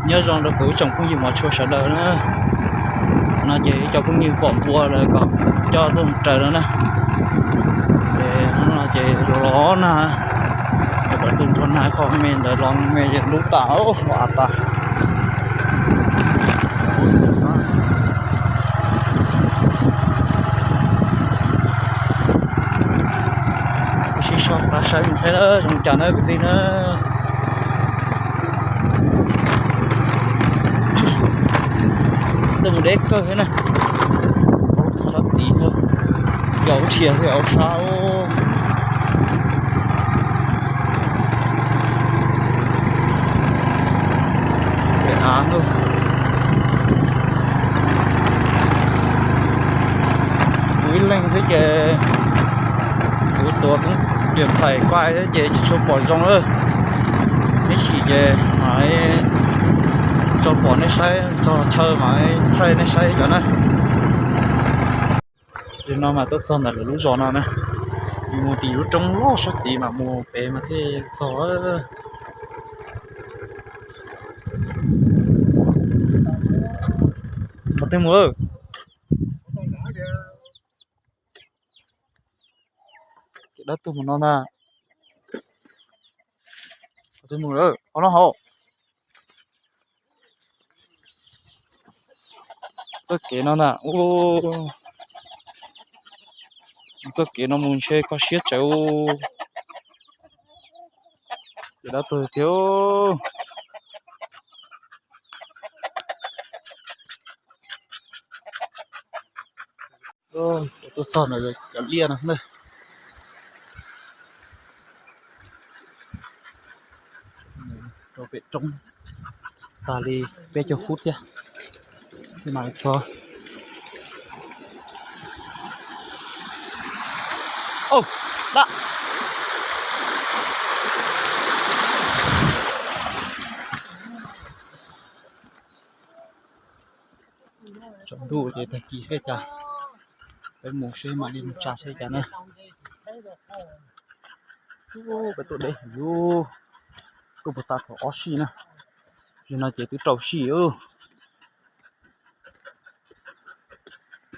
Nyob zoo rau kuv ib tsoom phooj ywg hmov tshua sawv daws na. No ces ib co phooj ywg pom npua lawv kom coj tuaj mus raws no na. Ces no ces los los na, cov pawv tus nrog nag qhov me ntawd los me lub tas los tas. Sib sau qab saib mus thiab zoo cas na kwv tij na. Twb mus deb kawg thiab na. Aub txog sab tid, yog aub txhias thiab aub sab. Av, kuv ib leeg xwb ces kuv tuav koob riam thaim quaj thiab ces tsis tshua pom zoo lawm. Neb sim ces mam tso pom nej saib, txog chaw mam thaij nej saib cov na. Li no mas tuaj txog ntawm lawv lub zos no na, yus mus tim lub roob loj sab tid mas mus pem mas thiaj txog. Qhov twg mus? Kev dab tuag mus no ntag. Qhov twg mus lawm? Qhov no hauv. Txoj kev no ntag. Txoj kev no mus ntshe kho siab tsawv. Kev dab tuag tiag. Tuaj txog ntawm cov liaj no na. Rau pem roob tag li peb caug phút thiab mam txog. Tsaus ntuj ces tag kis seb cas, peb mus seb mam li mus tsa seb cas na. Peb tuaj deb heev, tuaj puag ta thaum ob sij na, yog no ces twb rau sij.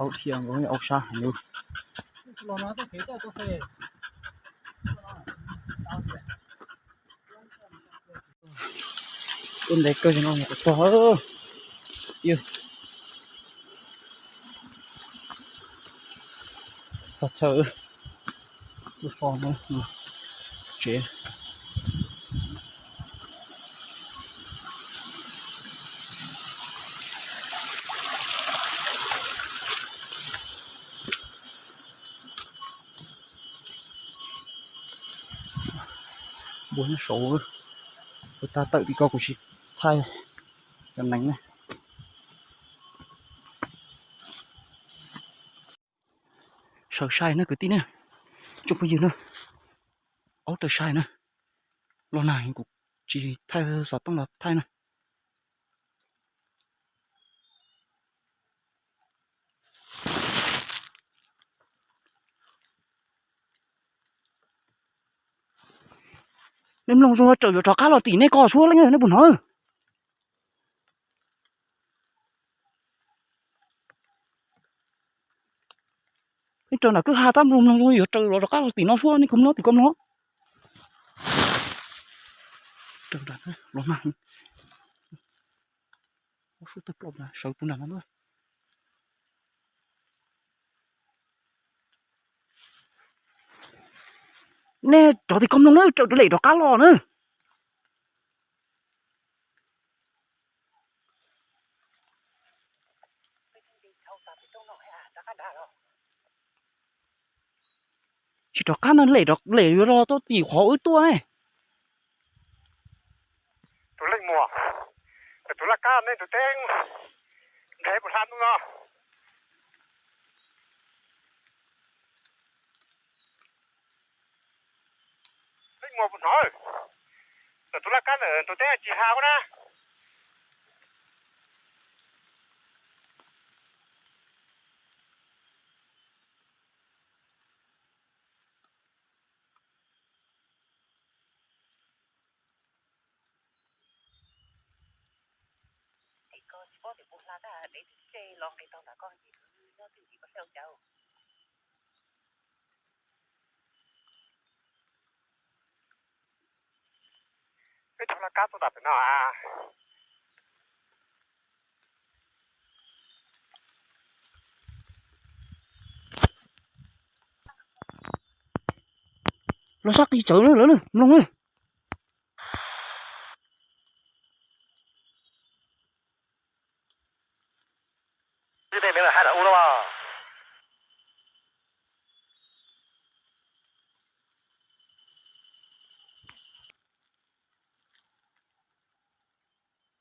Aub thiab nkaus aub sab heev. Tuaj ntev kawg no mus kom txog. Txog chaw, tuaj so no tsev. Npua nyob saud, kuv tag tawm tim ko kuv tsis thaij cov neev na. Sawv sai na kwv tij na, tsoom phooj ywg na, aub raws sai na, los nag kuv tsis thaij xov tooj los thaij na. Nej mloog zoo raws yuav rov qab los tim nej ko suab leej nej puas hnov? Nej raws nram kwj ha tab mloog mloog zoo yuav raws los rov qab los tim no suab nej kuv mloog tim ko mloog. Raws nram los mas suab tawg plom sawv puv nram no. Nej rov tim ko mloog na, raws lem rov qab los na. Tsis rov qab no, lem yuav los tau tim qhov wb tuaj ne. Tus leej muam, tus laj kab nej tus teb nrhiav puas hla ntuj no. Leej muam puas hnov, tus laj kab ntawm tus teb tsis hla na. Peb rov laj kab tuaj tom pem no. Los sab qis tsawv na lawv na, mloog na.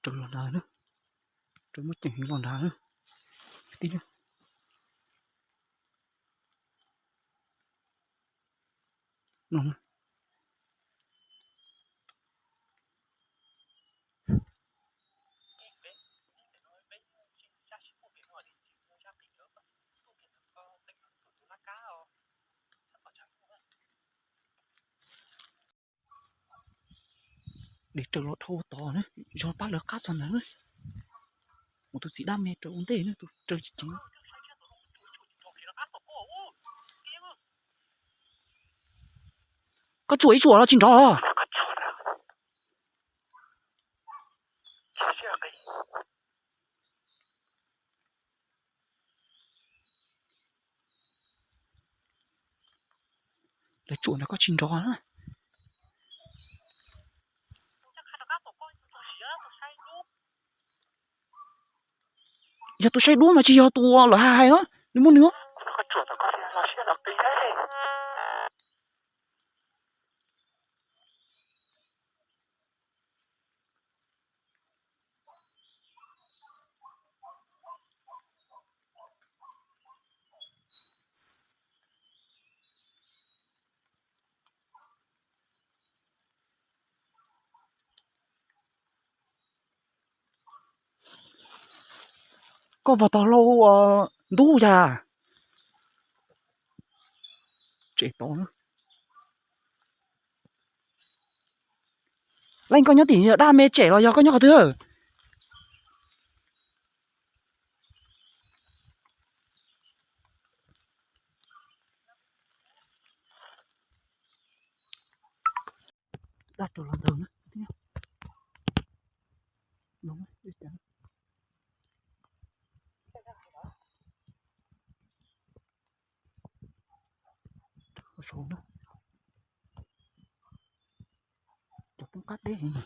Raws los nrad na, raws muab ceem heev los nrad na. Tib na. No. Dej raws los dhau tod na, zog pab lawv qab txog ntawd na. Mus tus txiv dab me raws ua ntej na, tus raws ceev. Koj tsuam ib tsuam los tsis nrov los? Lawv tsuam ntawd koj tsis nrov na. Yog tus saib duab mas tsis yog tus lawv hais hais na, nws muaj nws. Koj vag tog hlau ntub yas. Tsev tod na. Leej koj nyob tim dab me tsev los yog koj nyob qhov twg? Dab rau los ntawd na. Saud na. Cov poob qab deb heev.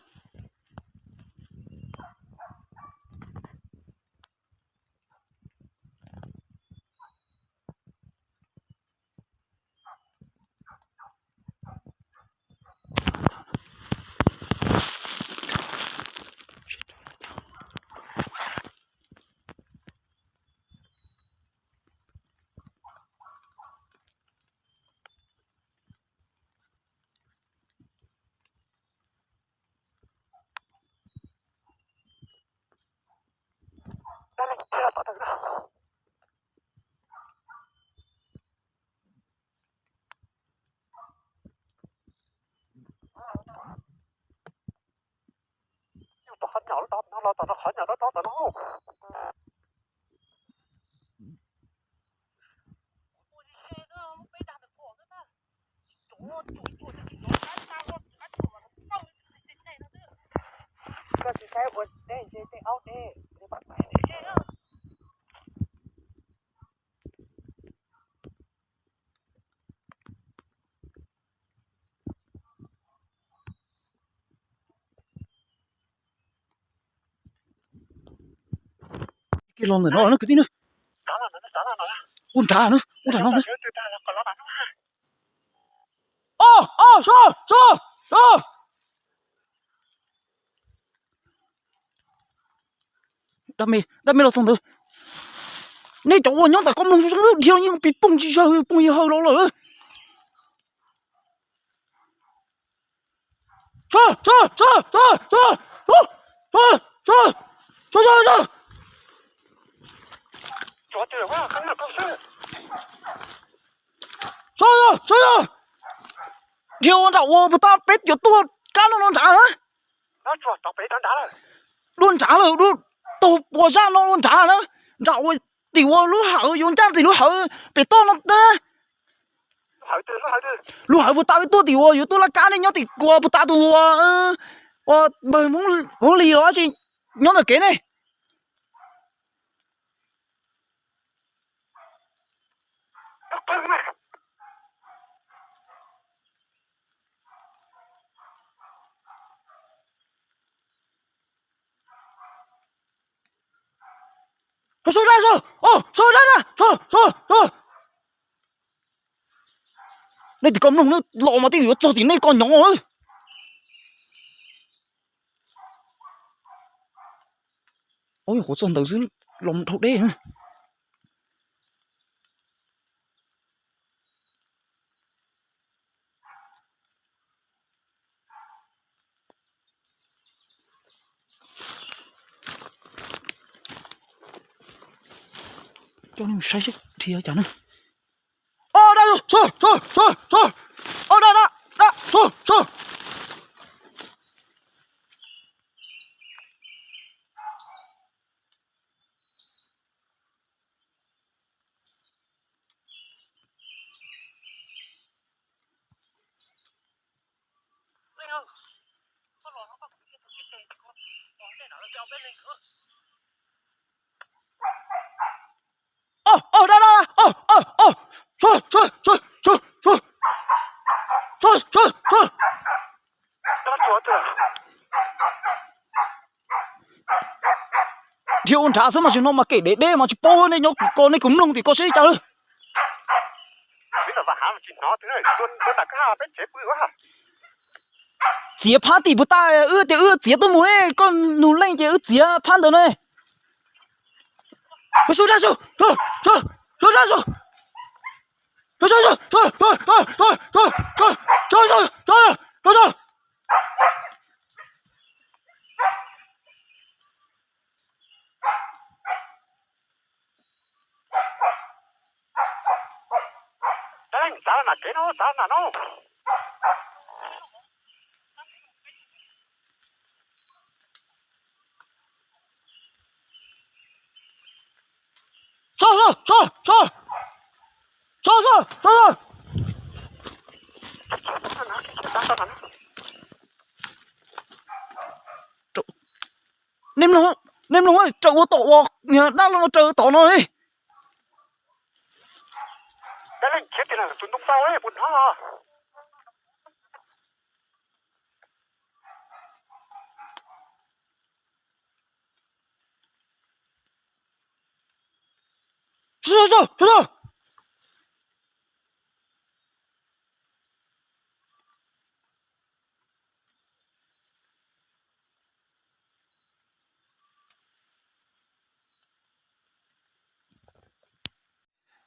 Koj tsis saib ua teb ntshe tej aub deb. Kiag los ntawm no na kwv tij na. Ua nrad na, ua nrad no na. Os, os, so, so, so. Dab me, dab me los txog ntawd. Nej cov uas nyob ntawm koj mloog zoo zoo, dhia yeej pis pooj tsis zawg, pooj yig hawm los lawm. Dhia ua nram ua puas tab peb yuav tuaj kab no no nrad na. Dua nrad lawm, dua. taug puas zaj no ua nrad na, nram ua tim ua lub hawv yuav ncaj tim lub hawv pem toj no na. Lub hawv puas tas tuaj tim ua yuav tuaj laj kab nej nyob tim kuas puas tas tus ua npawg Hmoob Lis los tsis nyob ntawm kev ne. Nej tim ko mloog, los mas twb yuav txog tim nej ko nyob lawm. Ub, qhuav txog ntawd xwb, los dhau deb na. Coj nej mus saib seb dhia cas na. Ob, da, da, da, da, da, da, da, da, da, da. Dhia ua nrad xwb mas tsis no mas kev deb deb mas tsis paub, nej nyob ko nej kuj mloog tim ko seb cas lawm. Txiav phab tim puas tas, wb tias wb txiav tuaj mus ne, koj nug leej ces wb txiav phab ntawd ne. Nej mloog, nej mloog, raws ua tom uas niag dab laug raws tom no li.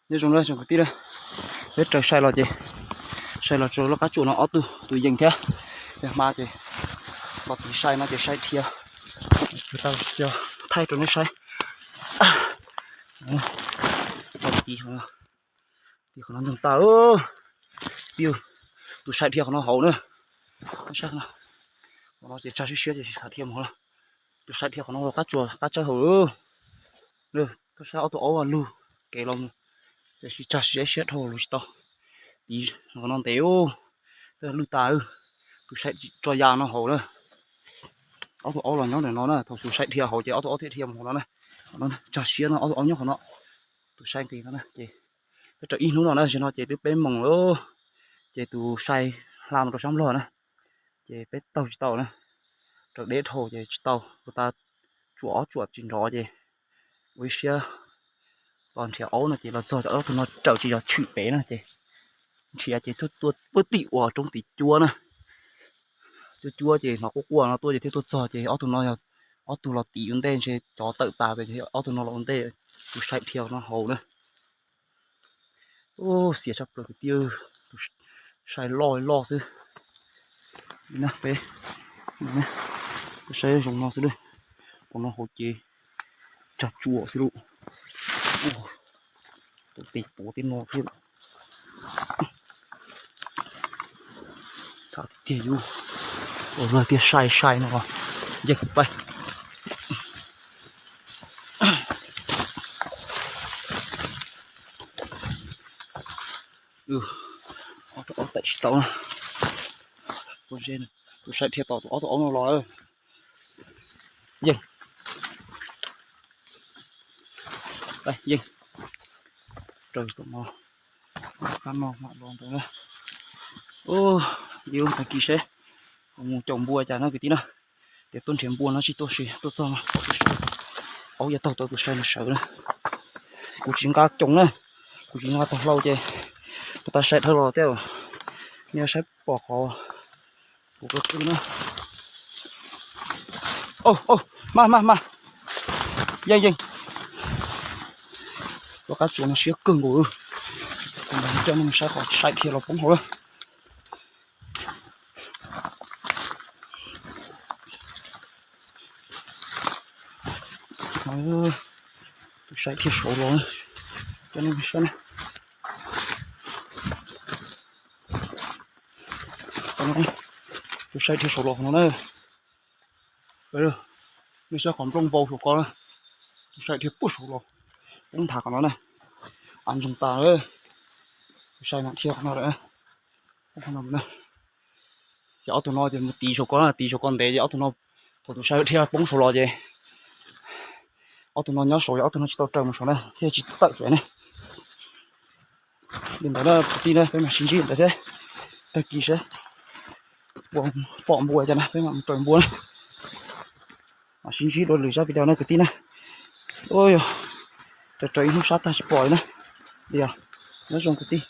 Nyob zoo na tsoom kwv tij, peb raws sai los ces, sai los rau lub qab tsuas no ob tug tus yees thiab, yog hma ces los tiv sai no ces sai dhia, tau thaij rau nej saib. Tiv qhov no ntog tas, tus sai dhia qhov no hauv na. Qhov no ces tsag siab siab ces tsis xav dhia mus lawm. Tus sai dhia qhov no qab tsuas qab tsawb hauv. Koj saib ob tug aub lug kev los mus, ces tsis tsag siab siab dhau lug tsis tau. Tiv qhov no ntev, twb lug tas, tus sai tso ya no hauv na. Ob tug aub los nyob ntawm no na, thaum tus sai dhia hauv ces ob tug aub thiaj dhia mus hauv no na. Tsag siab no ob tug aub nyob qhov no, tus sai nqis no na ces peb raws ib hnub no na, tam sim no ces twb peb moos lawm, ces tus sai hla mus rau sab Nplog na, ces peb taug tsis tau na, raws deb dhau ces tsis tau, ua tas tsuam ob tsuam tsis nrov ces ua ib siab los nrhiav aub no ces los txog cov ob tug no raws tsis yog tshwm pem na ces nrhiav ces tuaj puag tim uas roob tim cuab na, cuab cuab ces hnov quaj quaj no tuaj ces thiaj tuaj txog ces ob tug no yog ob tug los tim ua ntej ntshe cov tawm tas ces ob tug no los ua ntej, tus sai dhia no hauv na. Xiam tshaj plaws kwv tij, tus sai loj loj xwb. Peb saib zoo no xwb, qhov no hauv ces tsag tsuam xwb lauj. Tus tes puav tej no thiab. Xav tiag yus, ua luag tiag sai sai no, yeej paib. Ob tug aub tais tsis tau na. Tus saib dhia tom tus ob tug aub no los. Yeej, yeej, raws tom no, qab no mam los ntawd na. Ib tag kis seb, mus caum npua cas no kwv tij na. Tias tuaj nrhiav npua no tsis tuaj si tuaj txog no, aub yuav taug tau tus sai no sawv na. Kuv tsis nqa coos na, kuv tsis nqa tag hlau ces puas tas sai dhau los thiab. Nej saib pom qhov kuv qw qw na. Mas mas mas, yeej yeej, tus qab tsuas no siab kawg nkaus. Kuv mam coj nej mus saib qhov sai dhia los poob hauv lawm. Tus sai dhia saud los, coj nej mus saib na. Tus sai dhia saud los no na. Nej saib qhov nplooj vau saum ko na. Tus sai dhia puag saud los, poob nthav qhov no na. Av ntsoog tas. Tus sai mam dhia qhov no lawm. Ces ob tug no ces mus tiv saum ko na, tiv saum ko ntev ces ob tug no, thaum tus sai dhia poob saud los ces ob tug no nyob saud, ob tug no tsis tau raws mus saud na thiaj tsis tawm saud ne. Li ntawd na kwv tij na, peb mam sib ntsib ntawd thiab. Tag kis seb puas pom npua cas na peb mam mus raws npua na. Mam sib ntsib dua lwm zaj video na kwv tij na. Ua yog raws raws ib hnub sab tag tsis pom li na. Li os, nyob zoo kwv tij.